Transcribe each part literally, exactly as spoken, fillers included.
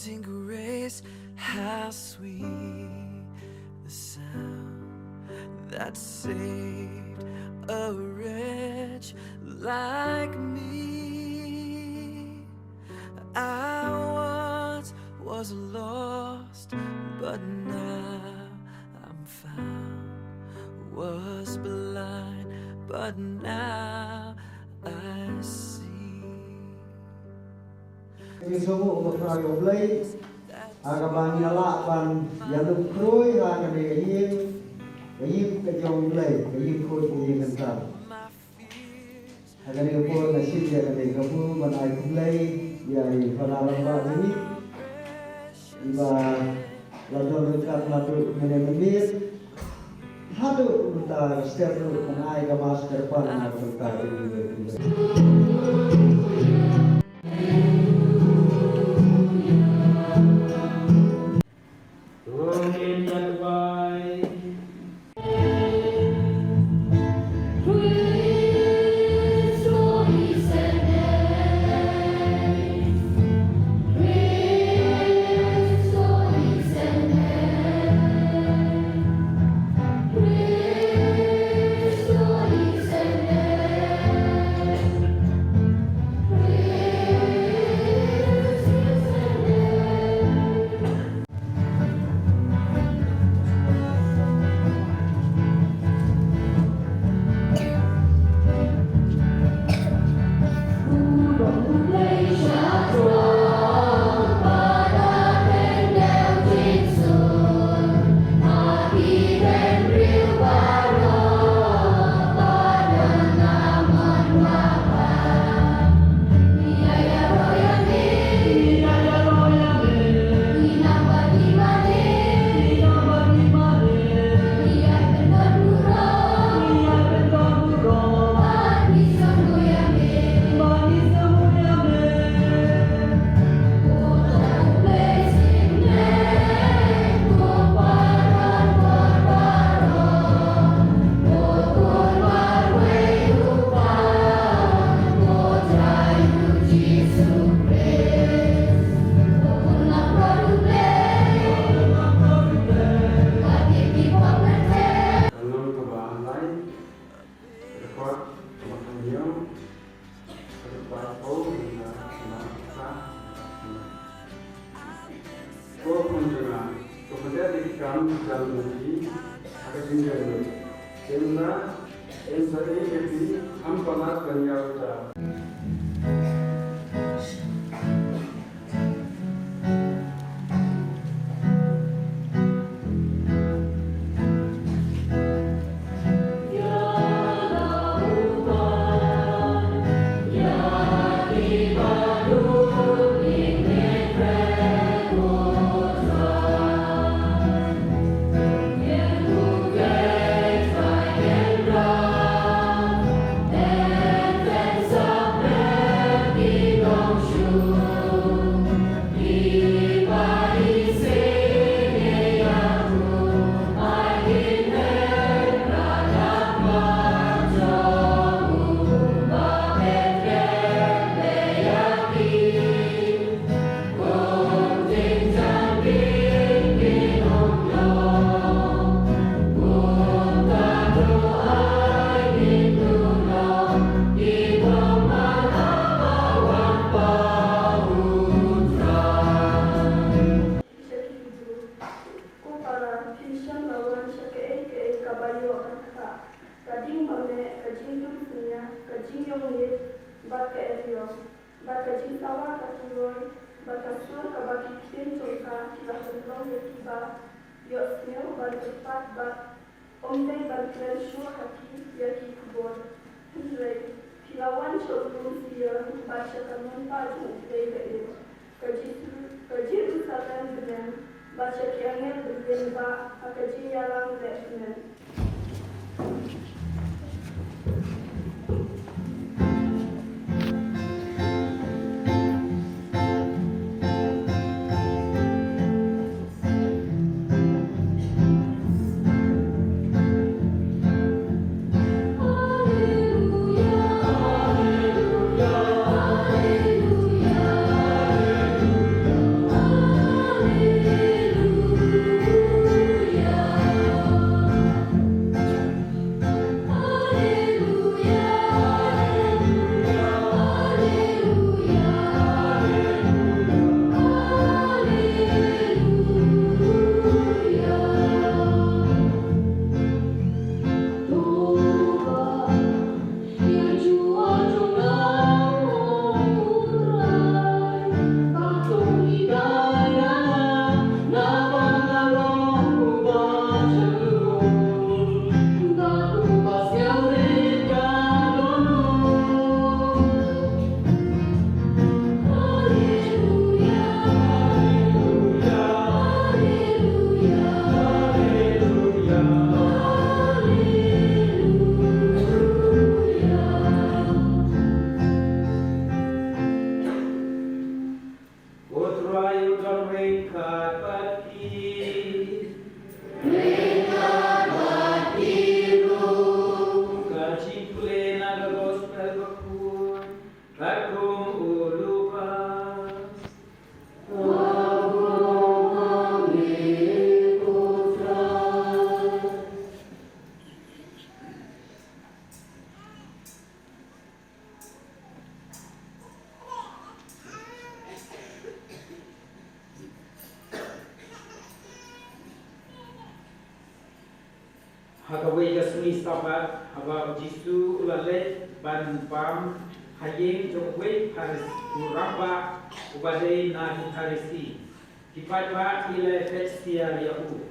Amazing grace, how sweet the sound that saved a wretch like me. I once was lost, but now I'm found. Was blind, but now I see. Ngi sngewbha ïa U Blei ha kaba ngi la lah ban ïalum khrui ha kane ka ïing, ka ïing ka jong U Blei, ka ïing khuid, ka ïing kyntang. Ha kane ka por nga shim ïa kane ka por ban ai khublei ïa i Fada Rangbah jong ngi, iba la don ryngkat naduh mynne mynmiet haduh mynta ka step ruh, ban ai ka Mass kyrpang na ka bynta jong ngi. Ka long kaba lai, ka dkhot kaba hynñiew, ka dkhot ba phew, ka dkhot ba phew. Ko khun jong nga, to pyndep ïa ki kam jong phi ha ka jingïaid lynti. Te ynda, ynda ïa phi, ham palat ban ïaw ta. Ko para, phin shym la wan sha kaei kaei kaba ïoh ban ktah. Ka ding ba meh, ka jingdum synñia, ka jingïong ngeit, bad ka eriong, bad ka jingsawa ka turoi, bad ka sur kaba ki ktien jong ka ki la pynlong ïa kiba ïohsngew ban kyrpad, bad ym dei ban kren shuh ha ki ïa ki khubor. Hynrei phi la wan sha u lum Sion bad sha ka nongbah jong U Blei ba im, ka Jesu, ka Jerusalem bneng, bad sha ki angel bymman ba ha ka jingïalang leh bneng. Ha kawei ka sngi Sabbath, haba u Jisu u la leit ban pang ha ïing jong uwei u Pharis-, u rangbah uba dei na ki Pharisi, ki paidbah ki la peit sha ïa u.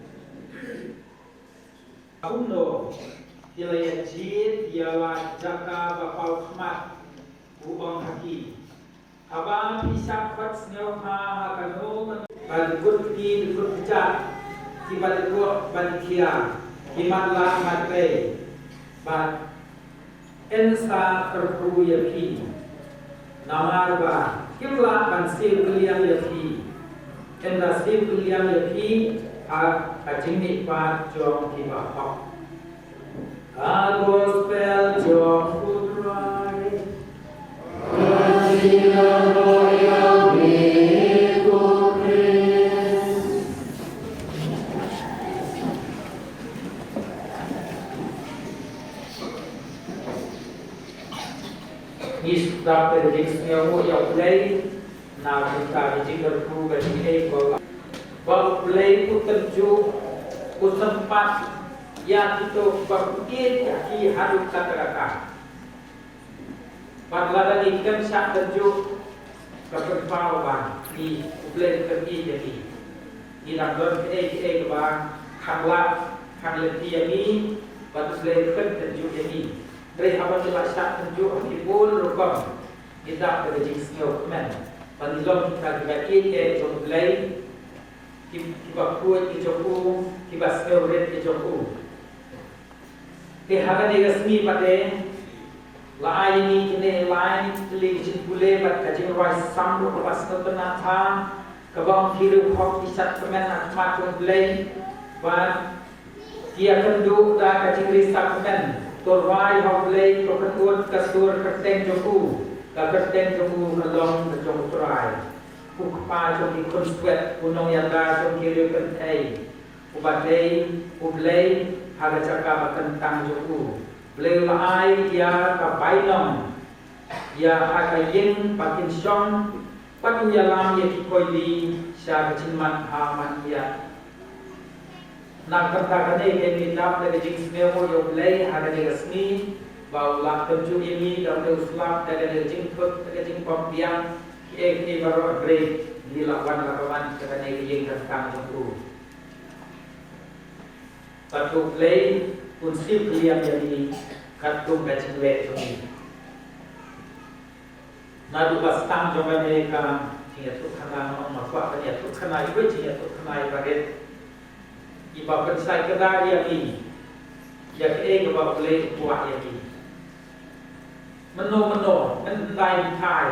Kumno ki la ïa jied ïa la jaka ba paw khmat, u ong ha ki. Haba phi shah khot sngewbha ha kano kano, ba dkut kti dkut kjat, kiba dkoh ba dkhia, ki matlah matbei, bad yn sa kyrkhu ïa phi. Namar ba kim lah ban siew kylliang ïa phi, ynda siew kylliang ïa phi ha ka jingmihpat jong kiba hok. Ka gospel jong U Trai. Ngi sngap ïa ka jingsngewnguh ïa U Blei na ka bynta ka jingkyrkhu ka jingïeit ba, ba U Blei u tynjuh, u sympat ïa kito kiba ïeit ïa ki haduh katta katta. Bad lada ngi khlem shah tynjuh, ka pynpaw ba ngi, U Blei u khlem ïeit ïa ngi. Ngi dang don kiei kiei kiba kham lah, kham lynti ïa ngi, bad U Blei u khlem tynjuh ïa ngi. Hynrei haba ngi la shah tynjuh ha ki bun rukom, ngi dap da ka jingsngew kmen ba ngi long kita kiba ïeit jong U Blei, ki, kiba khuid ki jong u, kiba sngewrit ki jong u. Te ha kane ka sngi pat te, la ai ïa ngi kine lai tylli ki jingpule bad ka jingrwai sam ruh kaba sngewtynnat bha, kaba ong ki riewhok ki shad kmen ha khmat jong U Blei, bad ki ïakynduh da ka jingrisa kmen, to rwai ha U Blei, to kynud ka sur kyrteng jong u, ka kyrteng jong u ka long ka jong U Trai. U Kpa jong ki khunswet, u nongïada jong ki riewkynthei, uba dei U Blei ha ka jaka ba kyntang jong u. Blei u la ai ïa ka bainong ïa ha ka ïing ba kin shong, bad u ïalam ïa ki koili sha ka jingman ha man ïa. Na ka bynta kane ngi dap da ka jingsngewnguh ïa U Blei ha kane ka sngi, ba u la tynjuh ïa ngi da u slap da ka jingthut da ka jingpom biang, kiei kiei baroh, hynrei ngi la wan la ka wan sha kane ka ïing kyntang jong u. Bad U Blei un siew kylliang ïa ngi katkum ka jingleh jong ngi. Naduh ba sdang jong kane ka jingïathuhkhana, nga ong ma kwah ban ïathuhkhana iwei jingïathuhkhana iba rit, iba pynshai kdar ïa ngi ïa kaei kaba U Blei u kwah ïa ngi. Mynno mynno, mynhyndai hynrei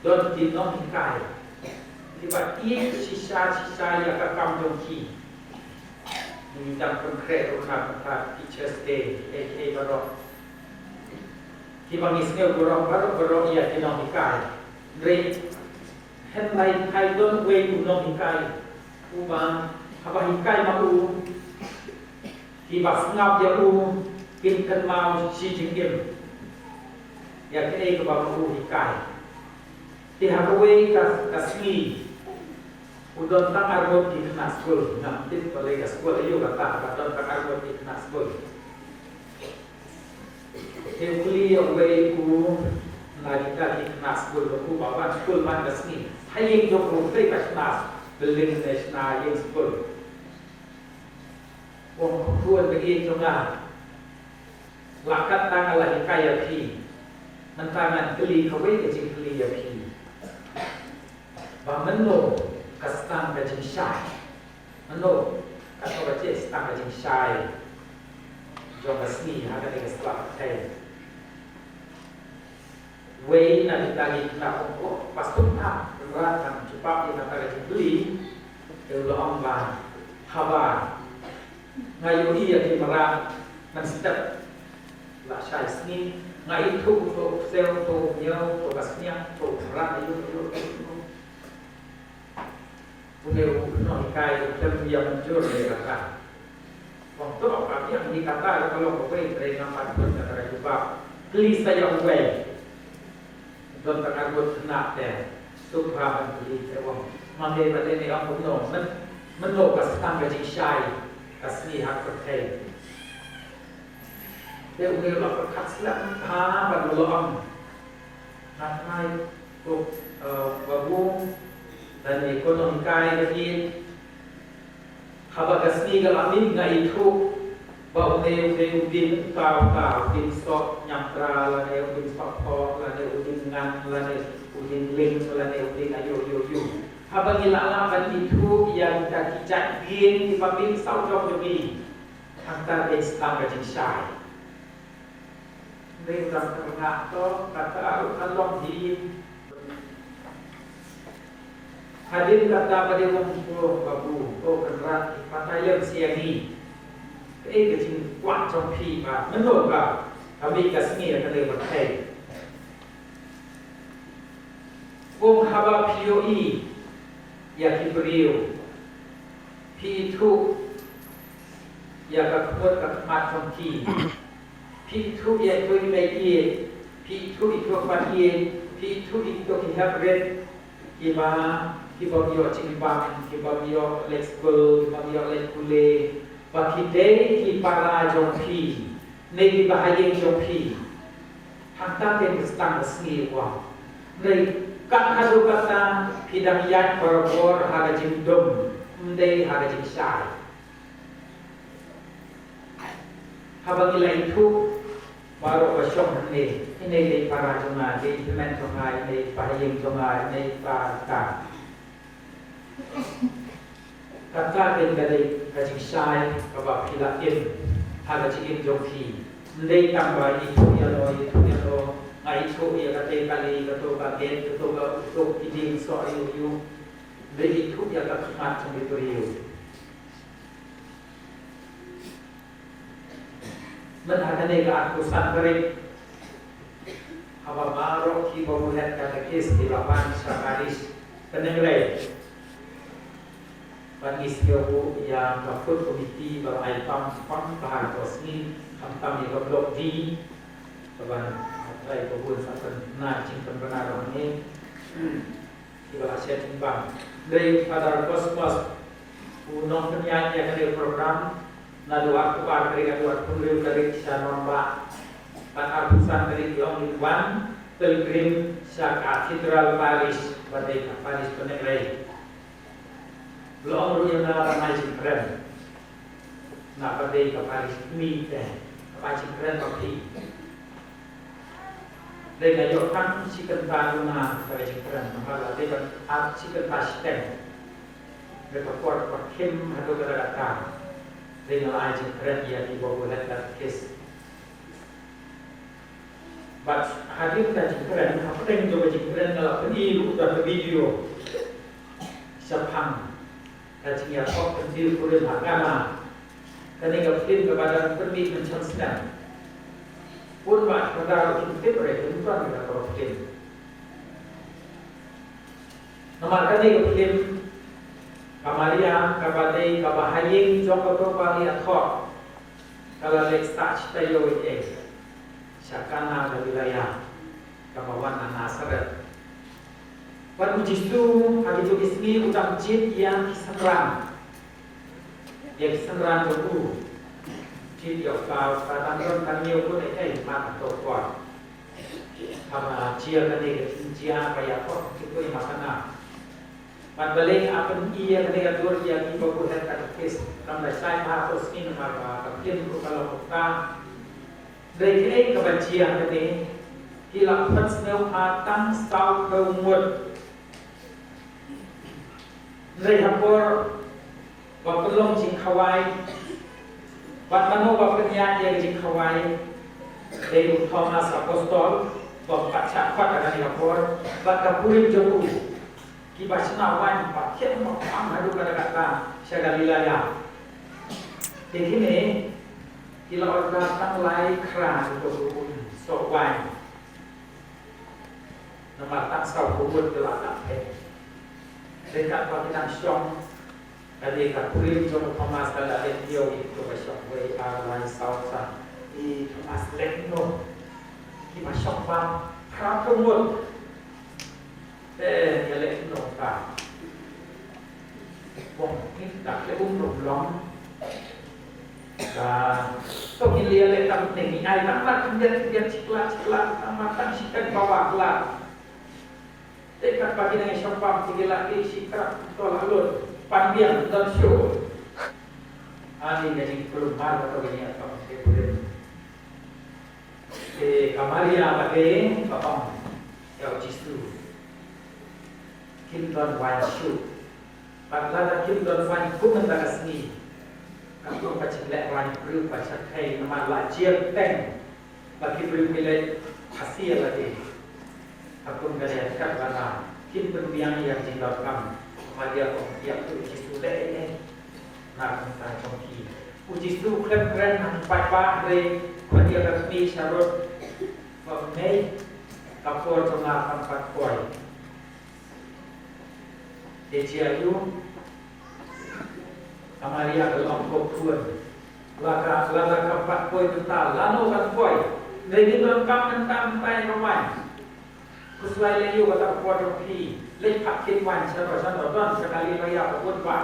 don ki nonghikai kiba ïeit shisha shisha ïa ka kam jong ki. Ngi dang pynkhreh ruh na ka bynta Teachers' Day, kiei kiei baroh. Kiba ngi sngew baroh baroh baroh ïa ki nonghikai. Hynrei hynrei don uwei u nonghikai uba haba hikai ma u, kiba sngap ïa u kin kynmaw shi jingim ïa kaei kaba ma u hikai. Te ha kawei ka, ka sngi, u don tang arngut ki khynnah skul, ngam tip balei ka skul aïu kata, ba don tang arngut ki khynnah skul. Te u kylli ïa uwei u na kita ki khynnah skul, ba u ba wan skul man ka sngi. Ha ïing jong u, balei ka shna building ne shna ïing skul? U ong, ko khun, ka ïing jong nga, la kat tang nga la hikai ïa phi, mynta ngan kylli kawei ka jingkylli ïa phi. Ba mynno ka sdang ka jingshai? Mynno kata ba sdang ka jingshai jong ka sngi ha kane ka sla pyrthei? Uwei na kita ki khynnah u ong, ko pastor, nga la rat ngan jubab ïa kata ka jingkylli. Te u la ong ba, haba nga ïohi ïa ki mrad mynstep la shai sngi, nga ithuh to u ksew, to u miaw, to ka sniang, to u mrad, aïu aïu aïu. Une u nonghikai u khlem ïa mynjur ïa kata. U ong, to ka biang hi kata, ka long kawei, hynrei ngam pat pun kata ka jubab. Kylli sa ïa uwei. Don tang arngut khynnah te, sngewbha ban kylli, te u ong, ma me pat, ne ong kumno, myn, mynno ka sdang ka jingshai ka sngi ha pyrthei? Te u ngi la pyrkhat slem bha bad u la ong. Nga tharai ko, eh, babu lane ko nonghikai ka ïeit. Haba ka sngi ka la mih nga ithuh ba une une u ding uta uta, u ding soh ñiamtra lane u ding soh phoh lane u ding ngan lane u ding ling lane u ding ayu ayu ayu. Haba ngi la lah ban ithuh ïa kita ki jait ding kiba mih saw jong jong ngi. Hangta te sdang ka jingshai. Dei u dang tyrngah to, kata ruh ka long hi. Hadien kata ba dei u ong, ko babu, ko Kynrad, batai lem sha ngi. Kaei ka jingkwah jong phi ba mynno ka, ka mih ka sngi ka dei ba thei. Kum haba phi ïohi ïa ki briew, phi ithuh ïa ka khmut ka khmat jong ki. Phi ithuh ïa ito i mei ïeit, phi ithuh ito i kpa ïeit, phi ithuh ito ki hep rit, kiba, kiba ïoh jingbam, kiba ïoh leit skul, kiba ïoh leit pule, ba ki dei ki para jong phi, ne kiba ha ïing jong phi. Hangta te ka sdang ka sngi u ong. Dei kat haduh katta phi dang ïaid barabor ha ka jingdum, ym dei ha ka jingshai. Haba ngi la ithuh baroh ba shong hangne, ine i para jong nga, ine i hynmen jong nga, ine i pa ha ïing jong nga, ine i pa ka. Kata kein ka dei ka jingshai kaba phi la im ha ka jingim jong phi. Ym dei tang ba ithuh ïano, ithuh ïano, nga ithuh ïa kata ka lei, kato ka beit, kato ka utuk, ki dieng soh aïu aïu. Ym dei, ithuh ïa ka khmat jong ki briew. Myn ha kane ka arphew san tarik, haba baroh ki babuh head katekis ki la wan sha parish Pyndengrei. Bad ngi sngewbha ïa ka food committee ba la ai pam pam bha ha ka sngi, khamtam ïa ka block D. Kaba ngi trai ba bun sa pynbna jingpynbna ruh hangne. Kiba la shet jingbam. Dei Father Cosmas u nongpynïaid ïa kane ka program, naduh arphew ar tarik haduh arphew hynriew tarik sha Nongbah. Bad arphew san tarik ki ong ngin wan pilgrim sha Cathedral Parish, ba dei ka parish Pyndengrei. La ong ruh ïa nga ban ai jingkren. Naba dei ka parish kmie te, ka parish kren ba phi. Dei nga ïoh tang shi kynta duna ka parish kren, namar la dei ban ar shi kynta shiteng. Dei ka por ba khim haduh katta katta. Dei nga la ai jingkren ïa ki babu head katekis. Bad hadien ka jingkren, hapdeng jong ka jingkren nga la pyni ruh da ka video shaphang ka jingïakhop ka jingkurim ha Kana. Kane ka film kaba dang pynmih mynshem snem. Bun bah ki para ruh kim tip re, kim don ka film. Namar kane ka film ka Maria kaba dei kaba ha ïing jong kato ba ngi ïathoh, ka la leit sah shatai ïa u ei ei sha Kana Galilaya, kaba wan na Nasareth. Bad u Jisu ha kito ki sngi u dang jied ïa ki synran. Ïa ki synran jong u. Jied ïa u ka, u ka dang don ka ñiew kut ei ei, mat hato por. Haba jia kane ka jingjia ba ïathoh ki briew ha Kana. Bad balei nga pyn-i ïa kane ka dur ïa ki babu head katekis. Kam da shai bha hato sngi namar ba ka film ruh ka long ka. Dei kaei kaba jia kane, ki la pynsngewbha tang saw phew ngut. Hynrei ha por ba pynlong jingkhawai, bad mano ba pynïaid ïa ka jingkhawai? Dei u Thomas Apostol, ba pat shah pat ha kane ka por, bad ka kurim jong u. Kiba shna waiñ ba thied ba pang haduh katta katta sha Galilaya. Te kine ki la order tang lai khra ki to ki um soh waiñ. Namar tang saw phew ngut ki la dap phet. Te katba ki dang shong, ka dei ka kurim jong u Thomas ka la leh ïa u, ïa u ba shong wei ar lai saw san. I Thomas leh noh. Kiba shong bam phra phew ngut. Te ïa leh noh ka. Bong ngi dak leh um rong long. Ah, to ki lia le tam ne ngi ai tam mar khyndiat khyndiat shi kla shi kla tam mar tam shi kan bawa kla. Te kat pagi nang shong pam ki la ki shi kra to la lut pan biang don shu. Ani ne jing pelum mar to ni atam te pulin. Te ka Maria bad ka pam ïa u Jisu. Kim don waiñ shuh. Bad lada kim don waiñ kum mynta ka sngi, ka kum ka jingleh waiñ briew ka shyrkhei namar la jia teng ba ki briew ki leit ha sia lade. Ka kum ka dei kat lada kim pynbiang ïa ka jingdonkam. Maria ong ïa u Jisu leh ei ei na ka bynta jong ki. U Jisu khlem kren hynrei paidbah hynrei khot ïa ka kmie Sharod ba mei, ka por jong nga kam pat poi. Te jia aïu? Ka Maria ka long ko khun. La ka, la ka kam pat poi mynta, lano kan poi? Hynrei ngi donkam mynta mynta ïa ka waiñ. Khuslai leh aïu kata ka por jong phi. Leit phah kin waiñ sha ba sha ba don sha kali ba ïa ka bun ba.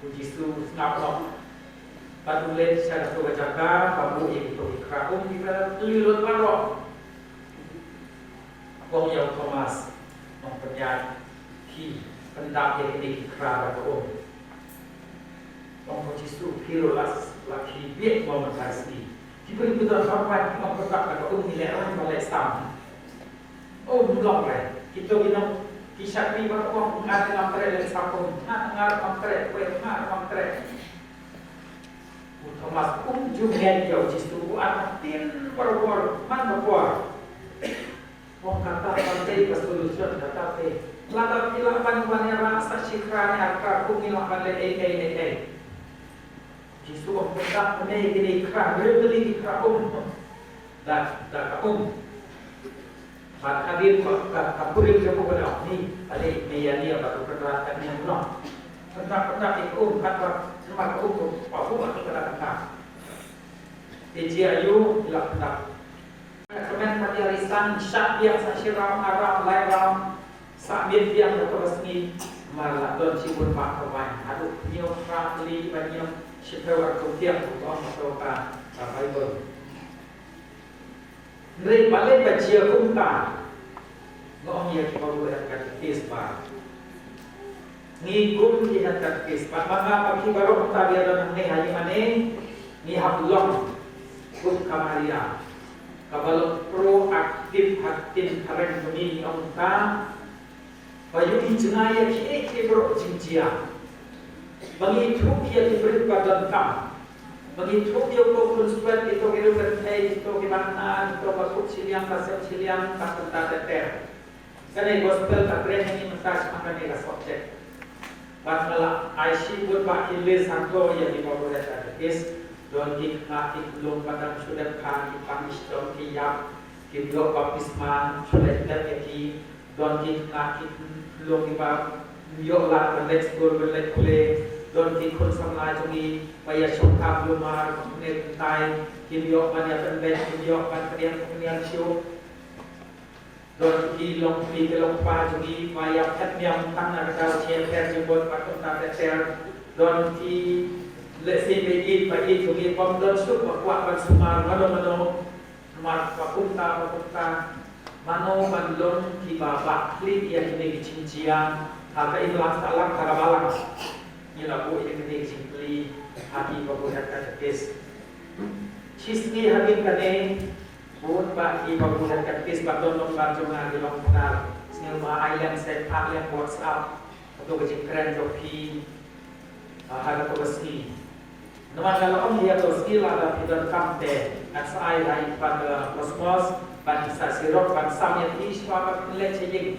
U Jisu sngap noh. Bad u leit sha kato ka jaka ba buh ïa kito ki khra um kiba plie lut baroh. Ong ïa u Thomas, nong pynïaid, phi pyndap ïa kine ki khra bad ka um. Ong u Jisu, phi ruh la, la phi bieit mo mynta ka sngi. Ki briew ki don kham waiñ ki ong pyndap bad ka um, ngi leh waiñ ba leh sam. Oh, ngi long re. Kito ki nong ki shakri ba ong nga ngam treh leh sam um, nga ngam treh, wei nga ngam treh. U Thomas um ju ngeit ïa u Jisu, u artatien barabor man ka por. Ong kata ka dei ka solution kata te. Lada phi lah ban wan ïa ra sa shi khra ne ar khra kum ngi lah ban leh ei ei ei ei. Jisu ong pyndap kane kine khra, hynriew tylli ki khra um. Da, da ka um. Bad hadien ba ka, ka kurim jong u ka da ong ni, ale me ïa nia bad u Kynrad katne ym long. Pyndap, pyndap ïa ka um, katba namar ka um ka pahuh ka da pyndap. Te jia aïu, ïa la pyndap. Kmen pat ïa ri san, shah biang sa shi round, ar round, lai round. Sa miet biang kato ka sngi, namar la don shibun bah ka waiñ. Haduh hynñiew phra tylli ba hynñiew shiphew arphew kiang, u ong kato ka, ka Baibl. Hynrei balei ba jia kumta? Nga ong ïa ki babu headkatekist ba ngi kum ki headkatekist ba ma nga ma phi baroh kumta ba ïa don hangne ha ïing mane, ngi hap long kum ka Maria, kaba long proactive ha ka ktien phareng jong ngi, ngi ong kumta. Ba ïohi jngai ïa kiei kiei baroh jingjia. Ba ngi ïathuh ïa ki briew ba donkam. Ba ngi ïathuh ïa uto u khunswet, kito ki riewkynthei, kito kiba kynthei, kito ba kut shiliang, ba sem shiliang, ba kumta ter ter. Kane gospel ka kren ïa ngi mynta shaphang kane ka subject. Bad nga la ai shibun bah ki list hangto ïa ki babu headkatekist. Don ki khynnah ki khyllung ba dang shu dep kha, ki pang ki shitom ki ïap, kim ïoh baptisma, shu leit tep ïa ki. Don ki khynnah ki khyllung kiba ym ïoh lad ban leit skul ban leit pule. Don ki khun samla jong ngi ba ïa shongkha kulmar, ba kynthei kynthei, kim ïoh ban ïa pynbeit, kim ïoh ban pdiang pynïar shuh. Don ki long kmie ki long kpa jong ngi ba ïa phet niam tang na ka daw sha pher jingbun bad kumta ter ter. Don ki lehse ba ïeit ba ïeit jong ngi bym don shuh ba kwah ban sumar mano mano. Namar ba kumta ba kumta mano ban long kiba bah khlieh ïa kine ki jingjia ha ka imlang sahlang ha ka balang. Ngi la buh ïa kine ki jingkylli ha ki babu headkatekist. Shisngi hadien kane, bun bah ki babu headkatekist ba don longbar jong nga ki long phadar. Sngewbha ai lem se, phah lem WhatsApp kato ka jingkren jong phi ha kato ka sngi. Namar nga la ong ïa kato ka sngi lada phi donkam te, ngan sa ai ha i Father Cosmos ban sa sirok ban sam ïa phi shuwa ba phin leit sha ïing.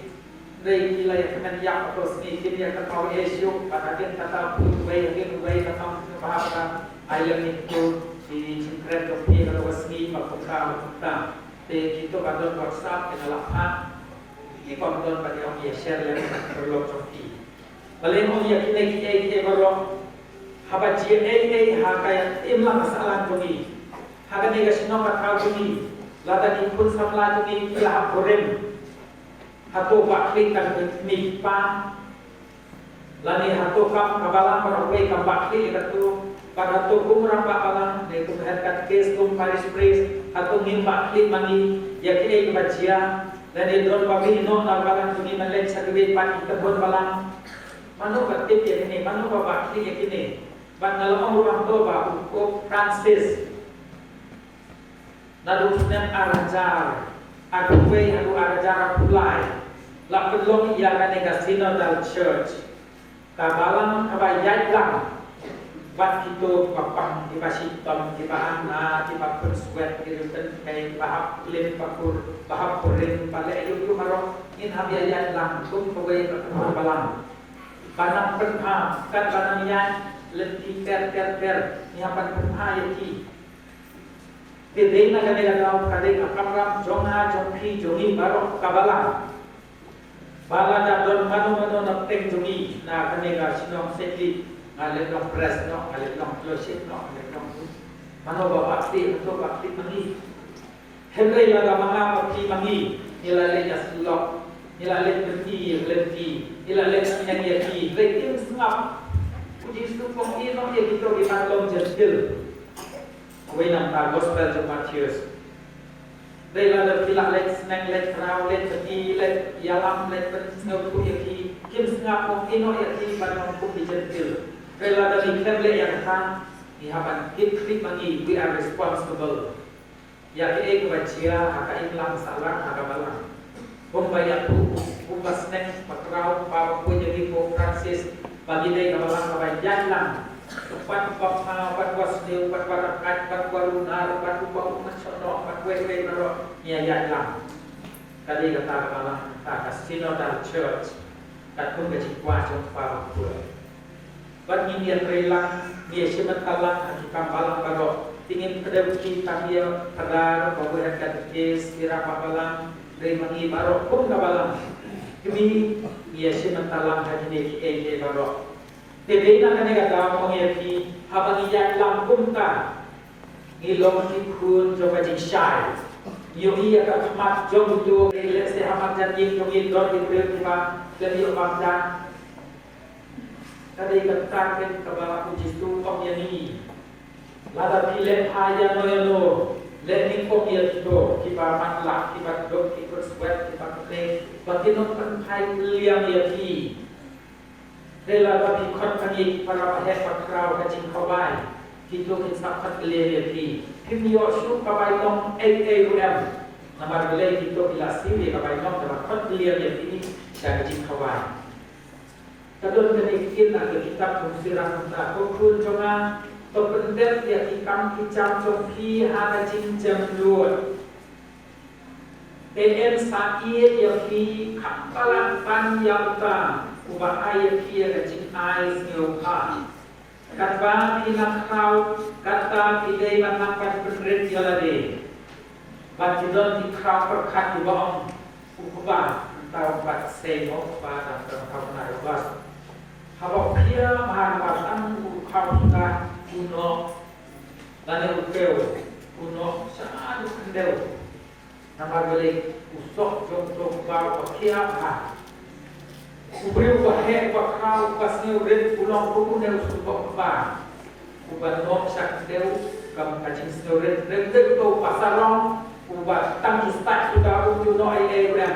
Dei ki la ïa kmen ïa kato sngi, kim ïa kynmaw ei shuh, bad hadien kata phi uwei hadien uwei ka kam kaba ha ka ai lem ïa kito ki jingkren jong phi kato ka sngi ba kumta ba kumta. Te kito ba don WhatsApp ki la phah, ki bym don ba ki ong ïa share lem paralok jong phi. Balei ong ïa kine kiei kiei baroh? Haba jia ei ei ha ka imlang ka sahlang jong ngi, ha kane ka shnong ka thaw jong ngi, lada ki khun samla jong ngi ki la hap kurim, hato bah khlieh tang ki kmie ki kpa? Lane hato kam ka balang baroh wei kam bah khlieh ïa kato? Bad hato kum rangbah balang ne kum head katekist, kum parish priest, hato ngim bah khlieh ma ngi ïa kiei kiba jia? Lane don ba mih noh na balang jong ngi ban leit sha kiwei pat ki kynhun balang? Mano ba tip ïa kine? Mano ba bah khlieh ïa kine? Bad nga la ong ruh hangto ba u Pope Francis naduh u snem ar hajar arphew wei haduh ar hajar arphew lai la pynlong ïa kane ka Synodal Church, ka balang kaba ïaid lang bad kito kiba pang, kiba shitom, kiba ana, kiba pynswet, kiba pynkhei, kiba hap klim, kiba kur, kiba hap kurim, kiba leh ïuh ïuh baroh. Ngin hap ïa ïaid lang kum kawei ka kynhun balang. Ba nang pynbha, kat ba nang ïaid lynti ter ter ter, ngi hap ban pynbha ïa ki. Te dei na kane ka daw ka dei ka kamram jong nga, jong phi, jong ngi baroh ka balang. Ba lada don mano mano na pdeng jong ngi na kane ka shnong Syiemlieh, nga leit long pres noh, nga leit long fellowship noh, nga leit long mano ba bah khlieh, mano ba bah khlieh ma ngi. Hynrei lada ma nga ma phi ma ngi, ngi la leit ïasyllok, ngi la leit pyni ïa ka lynti, ngi la leit sneng ïa ki, hynrei kim sngap. U Jisu u ong, ïehnoh ïa kito kiba long Jentil. Kawei na ka Gospel jong u Mathaios. Hynrei lada phi la leit sneng, leit khraw, leit pyni, leit ïalam, leit pynsngewthuh ïa ki, kim sngap, u ong, ïehnoh ïa ki ban long kum ki Jentil. Hynrei lada ngi khlem leh ïa kata, ngi hap ban kit khlieh ma ngi, we are responsible. Ïa kiei kiba jia ha ka imlang sahlang ha ka balang. Kumba ïathuh, kumba sneng, ba khraw, ba pynbeit ïa u Pope Francis, ba ngi dei ka balang kaba ïaid lang. Bad uba pha, bad uba sniew, bad uba ryngkat, bad uba runar, bad uba um shohnoh, bad uwei uwei baroh, ngi ïaid lang. Ka dei kata ka balang, kata ka Synodal Church, katkum ka jingkwah jong u Kpa Bakhuid. Bad ngin ïatrei lang, ngin ïashim bynta lang ha ki kam balang baroh. Te ngim kdew kti tang ïa u Phadar, babu head katekist, ki rangbah balang, hynrei ma ngi baroh kum ka balang kmie, ngin ïashim bynta lang ha kine kiei kiei baroh. Te dei na kane ka daw ong ïa phi, haba ngi ïaid lang kumta, ngi long ki khun jong ka jingshai. Ngi ïohi ïa ka khmat jong uto, lehse ha marjan ïing jong ngi don ki briew kiba khlem ïoh bam ja. Ka dei ka target kaba u Jisu u ong ïa ngi. Lada phi leh bha ïano ïano, leh nyngkong ïa kito kiba matlah, kiba duk, kiba swet, kiba kne, ba kin ym pynphai kylliang ïa phi. Hynrei lada phi khot ïa ki para bangeit ba khraw ha jingkhawai, kito kin sa khot kylliang ïa phi. Phim ïoh shuh ka bainong ei ei ruh em. Namar balei? Kito ki la siew ïa ka bainong kaba khot kylliang ïa phi sha ka jingkhawai. Ka don kane ka ktien na ka kitab Longsirak mynta, ko khun jong nga, to pyndep ïa ki kam ki jam jong phi ha ka jingjemnud. Te yn sa ïeit ïa phi, kham palat ban ïa uta uba ai ïa phi ïa ka jingai sngewbha. Katba phi nang khraw, kata phi dei ban nang ban pynrit ïa lade. Bad ki don ki khraw pyrkhat kiba ong, u kpa, mynta u pat sei mo u kpa, dang tang tang na u bas. Haba u khia bha, haba tang u khraw, mynta u noh, lane u kiew, u noh shaduh khyndew. Namar balei? U soh jong uto u kpa uba khia bha. U briew uba heh, uba khraw, uba sngewrit, u long kum une u soh u kpa uba noh sha khyndew, kum ka jingsngewrit. Hynrei uto u kpa sarong uba tang ki stad suda, um ju noh ei ei ruh em.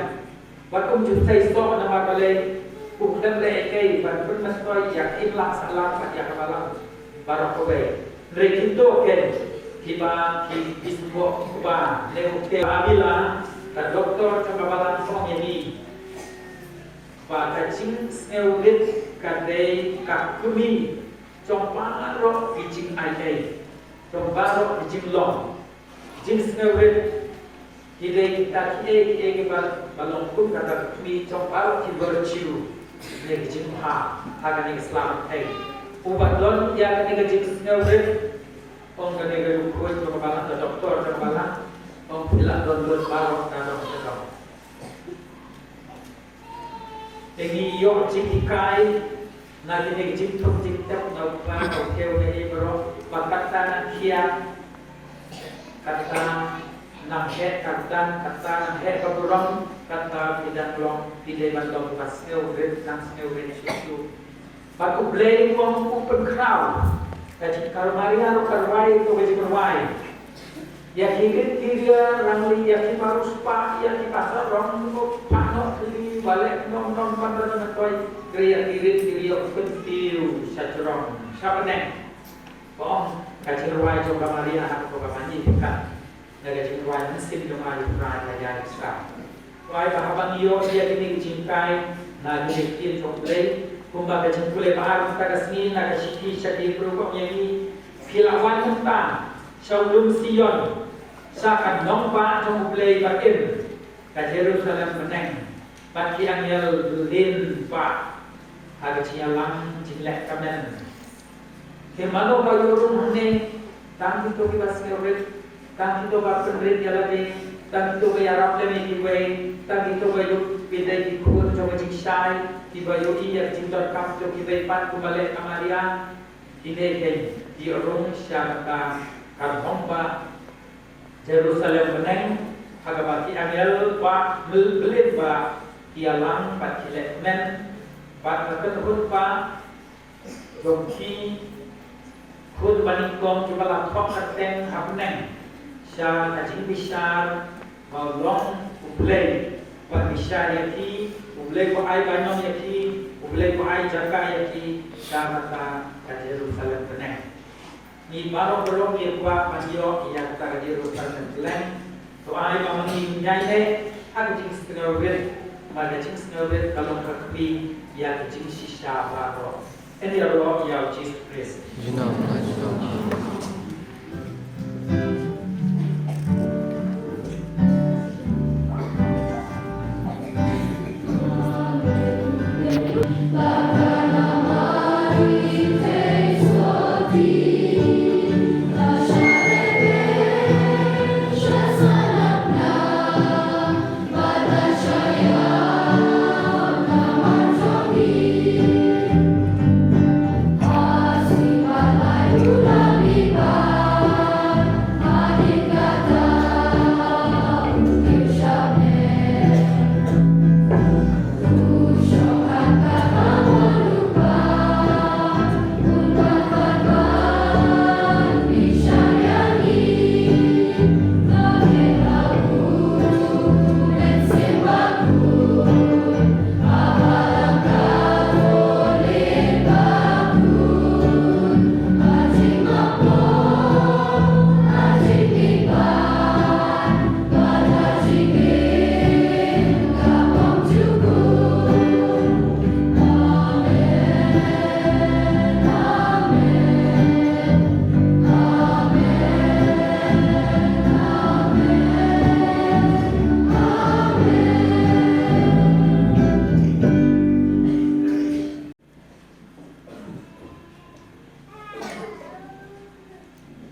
Bad um ju sei soh, namar balei? U khlem leh ei ei ban pynmyntoi ïa ka imlang sahlang bad ïa ka balang baroh kawei. Hynrei kito ken kiba ki, ki symboh u kpa ne u kiew. Avila, ka doktor jong ka balang, ka ong ïa ngi ba ka jingsngewrit ka dei ka kmie jong baroh ki jingai ei, jong baroh ki jinglong. Jingsngewrit ki dei kita kiei kiei kiba, ba long kum kata ka kmie jong baroh ki virtue, ne ki jingbha ha kane ka sla pyrthei. Uba don ïa kane ka jingsngewrit, ong kane ka riewkhuid jong ka balang, ka doktor jong ka balang, ong phi la don lut baroh ka dong ka dong. Te ngi ïoh jinghikai na kine ki jingthung jingtep na u kpa na u kiew na ei baroh, ba kata nang khia, kata nang heh ka kyrdan, kata nang heh ka burom, kata phi dang long, phi dei ban long ba sngewrit, nang sngewrit shuh shuh. Bad U Blei u ong u pynkhraw. Ka jingkyrwai ruh ka rwai to ka jingrwai. Ïa ki rit ki ria rangli, ïa ki marwei spah, ïa ki pasarong, ko pano ki ba leh nom nom pan ban na toi. Ria ki rit ki ria u kyntiew sha jrong sha bneng. Ka ong ka jingrwai jong ka Maria ha ka ka mani ka. Na ka jingrwai mynsiem jong nga ïa u Trai ha ïa ka sha. Ko ai ba haba ngi ïoh ïa kine ki jinghikai na kine ki ktien jong U Blei, kumba ka jingpule ba ar mynta ka sngi na ka shithi sha ki Hebru, ka ong ïa ngi, phi la wan mynta sha u lum Sion, sha ka nongbah jong U Blei ba im, ka Jerusalem bneng, bad ki angel lyngba ha ka jingïalang jingleh kmen. Te mano ba ïoh rung hangne? Tang kito kiba sngewrit, tang kito ba pynrit ïa lade, tang kito ba ïarap lem ïa kiwei, tang kito ba ïoh pynrit ïa ki khun jong ka jingshai, kiba ïohi ïa ka jingdonkam jong kiwei pat kumba leh ka Maria. Kine kein ki ïoh rung sha kata ka nongbah Jerusalem bneng, ha kaba ki angel ba mel-, byllimba ki ïalang bad ki leh kmen, bad ka kynhun ba jong ki khun banyngkong kiba la thoh kyrteng ha bneng sha ka jingbishar ba u long U Blei, bad bishar ïa ki, U Blei ba ai bainong ïa ki, U Blei ba ai jaka ïa ki sha kata ka Jerusalem bneng. Ngi baroh baroh ngi kwah ban ïoh ïa kata ka Jerusalem bneng. To ai ba ma ngi ngin ïaid ha ka jingsngewrit, ba ka jingsngewrit ka long ka kmie ïa ka jingshisha baroh. Ngi ïaroh ïa U Jisu Khrist. Junom, junom.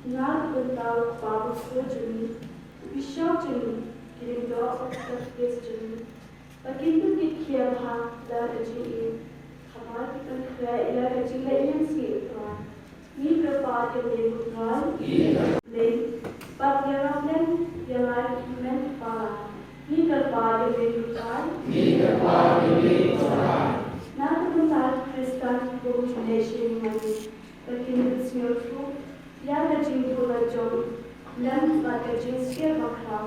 Na ka bynta u Kpa Bakhraw jong ngi, u Bishop jong ngi, ki lyngdoh bad ki katekist jong ngi, ba kin ym kit khiah ha la ka jingim, haba ki pynkhreh ïa ka jingleh niamsngi U Trai. Ngi kyrpad ïa me ko Trai. Lei, bad ïarap lem ïa la ki hynmen ki para. Ngi kyrpad ïa me ko Trai. Na ka bynta ki Khristan kiba hynrei sha ïing mane, ba kin ym sngewthuh ïa ka jingduh la jong lem bad ka jingsheptieng bakhraw.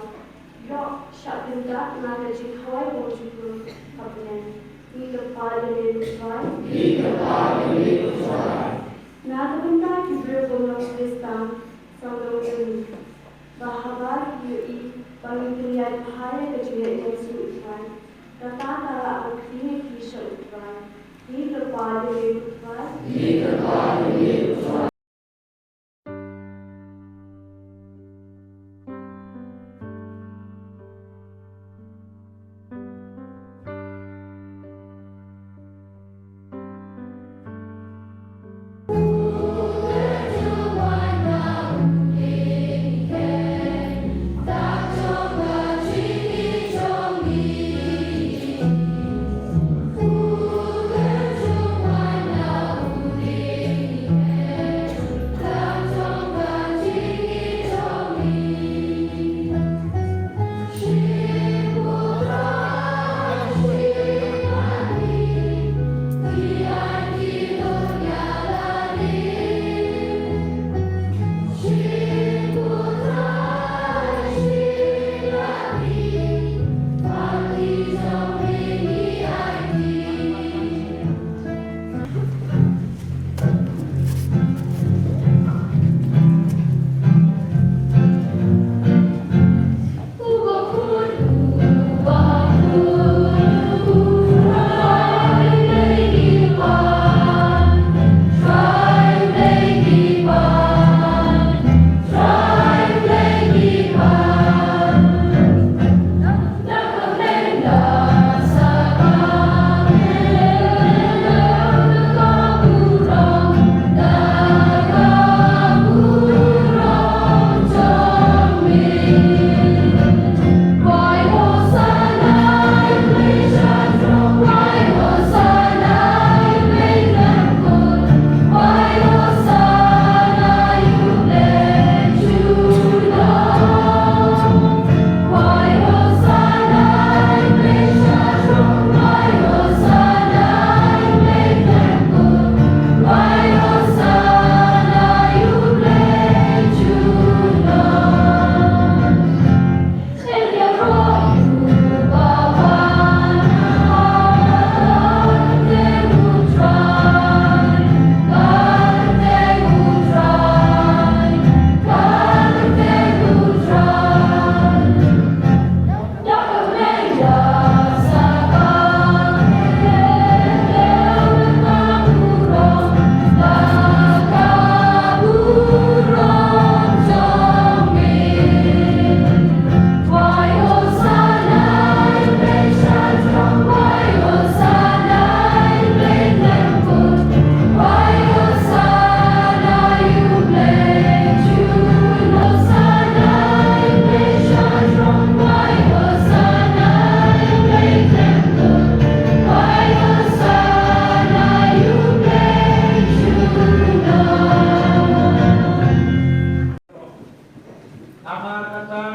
Ïoh shah kyndat na ka jingkhawai bymjukut ha bneng. Ngi kyrpad ïa me ko Trai. Na ka bynta ki briew bym long Khristan, sawdong jong ngi, ba haba ki ïohi ba ngi pynïaid bha ïa ka jingleh niamsngi U Trai, kata ka lah ban khring ïa ki sha U Trai. Ngi kyrpad ïa me ko Trai.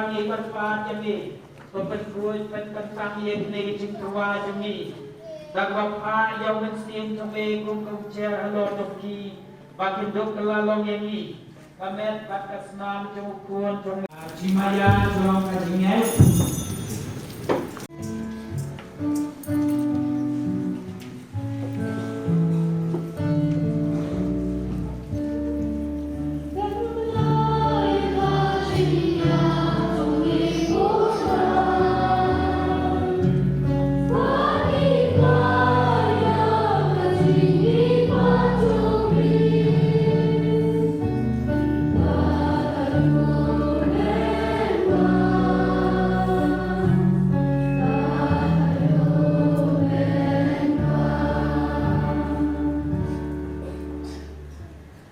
Ngi kyrpad ïa me, to pynkhuid pynkyntang ïa kine ki jingtyrwa jong ngi. Da kaba phah ïa u Mynsiem jong me kum ka umjer halor jong ki, ba kin duh kylla long ïa ngi ka met bad ka snam jong u Khun jong me. Jingmaïan jong ka jingngeit.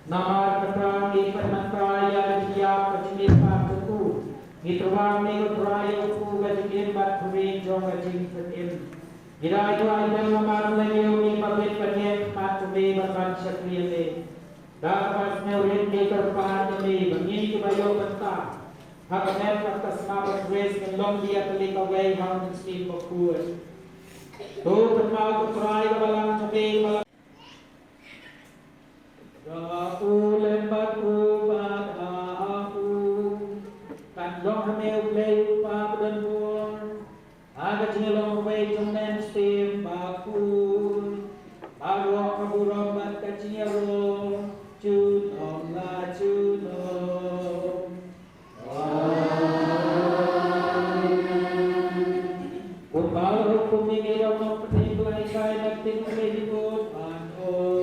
Namar kata ngi pynmynta ïa ka jingïap ka jingim bad ka jingim. Ngi tyrwa ïa u Trai ïa u ka jingim bad ka ring jong ka jingpynim. Ngi dei to ai bynta namar ngi ïa u ngi ba bit ba ngi khmat u me ba ban shakri ïa me. Da kaba sngewrit ngi kyrpad ïa me ba ngi kiba ïoh bynta ha ka met bad ka snam bad ka ris ngin long ïa ka lei kawei ha u Mynsiem Bakhuid. To kynmaw ko Trai ka balang jong me ka balang. Ka u lem bad u bad ha u. Kan long ha me u Blei u Kpa badonbor. Ha ka jinglong uwei jong u Mynsiem Bakhuid. Baroh ka burom bad ka jingïaroh. Junom la junom. Kumba la hukum ïa ngi da u Nongpynim Blei Trai na ka bynta jong u Khun.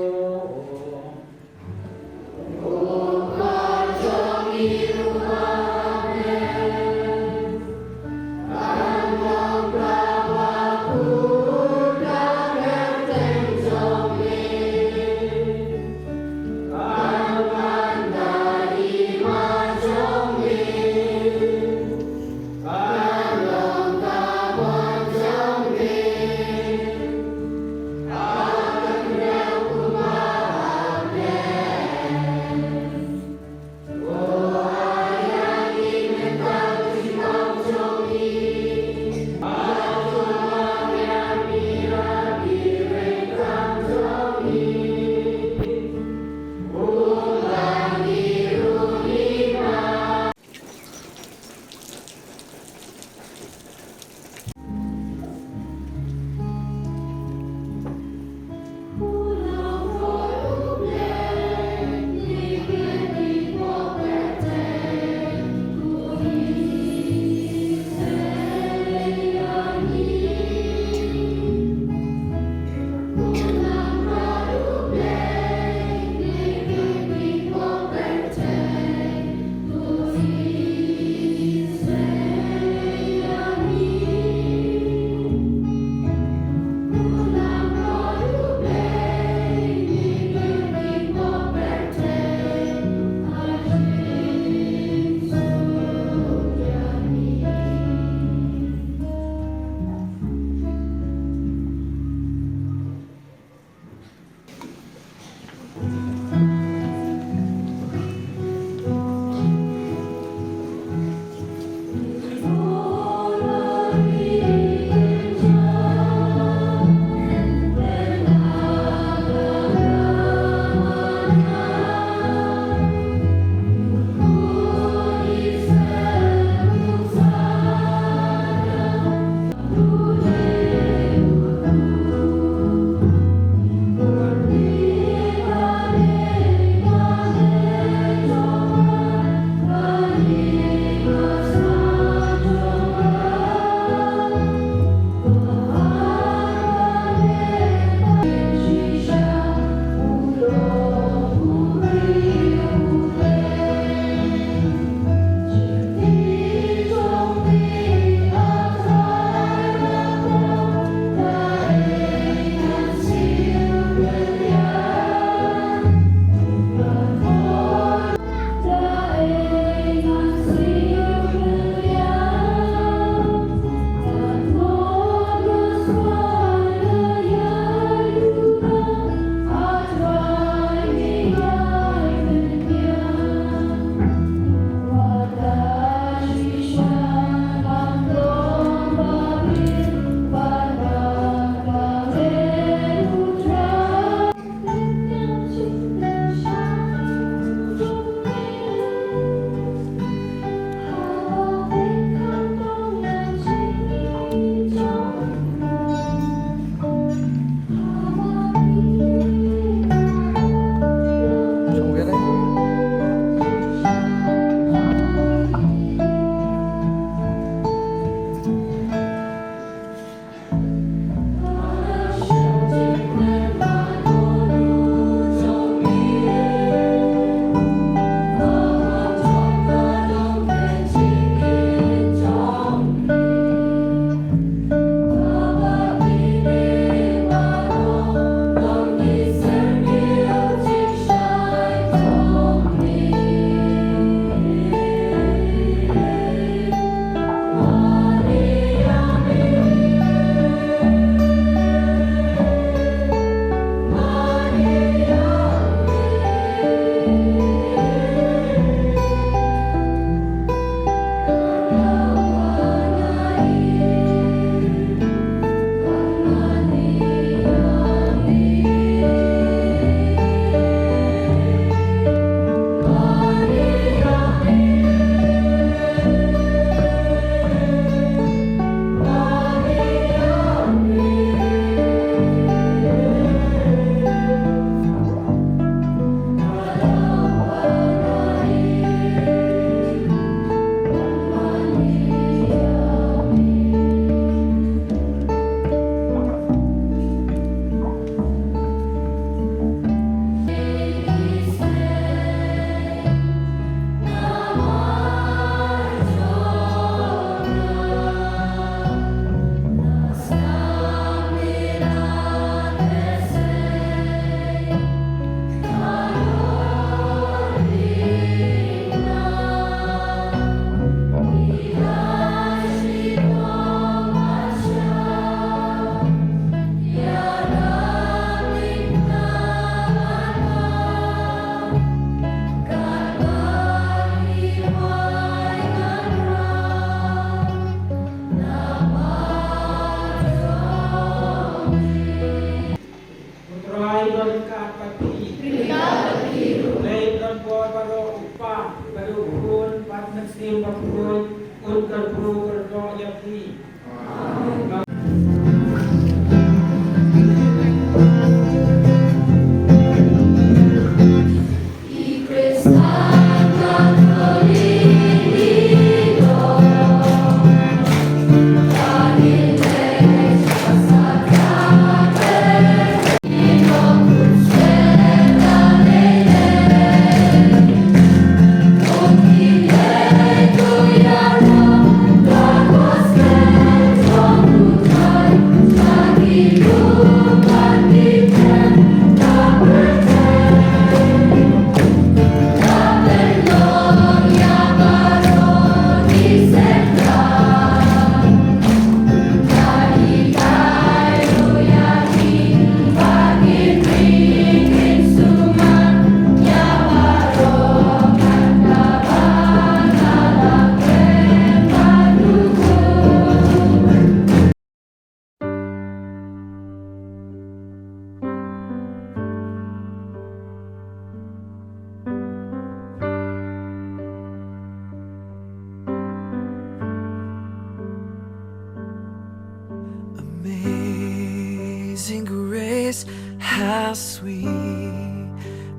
Amazing grace, how sweet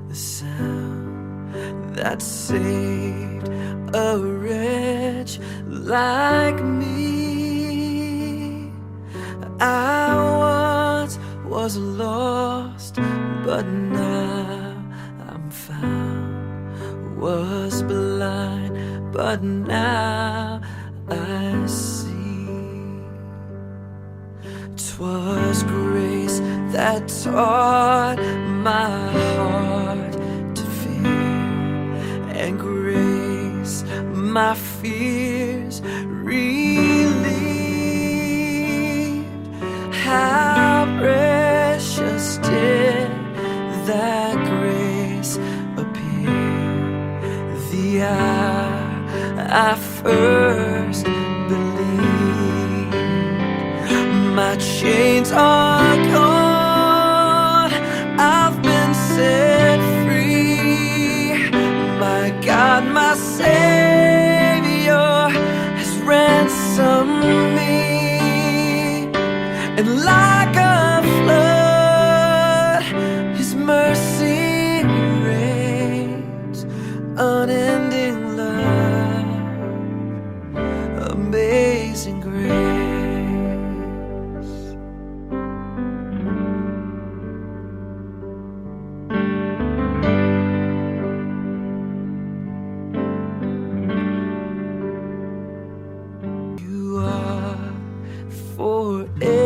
the sound that saved a wretch like me. I once was lost, but now I'm found. Was blind, but now I see. 'Twas grace that taught my heart to fear, and grace my fears relieved. How precious did that grace appear the hour I first believed. My chains are gone, I've been set free. My God, my Savior has ransomed me. And like a flood, His mercy reigns, unending love, amazing grace. You are forever.